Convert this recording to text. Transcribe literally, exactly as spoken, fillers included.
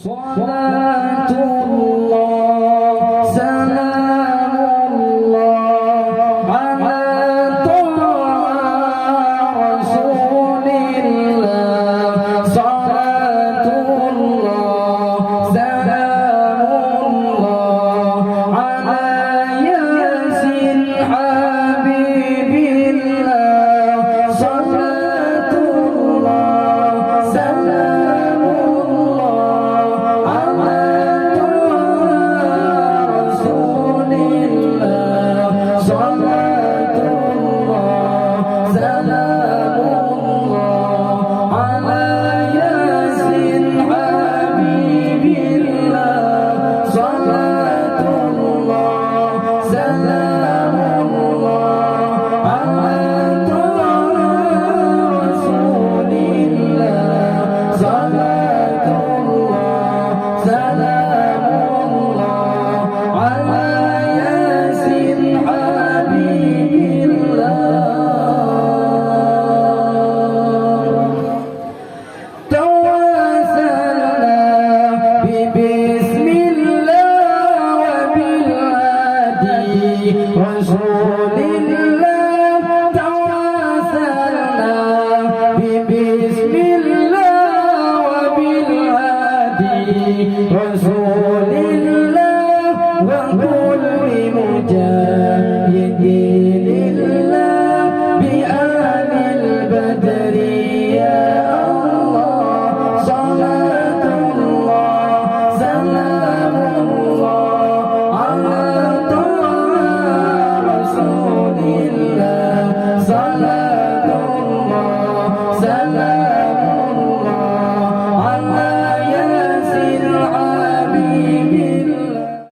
Salatullah, salamullah, ala taha rasulillah. Salatullah, salamullah, ala yasin habibillah. Salatullah, salamullah, ala taha rasulillah. Salatullah, salamullah, ala yasin habibillah. Salatullah, salamullah, ala taha rasulillah. Salatullah, salamullah, ala yasin habibillah. Tawassalna bi bismillah wa bil hadi rasulillah. Tawassalna bi bismillah wa bil hadi rasulillah wa kulli mujahidin.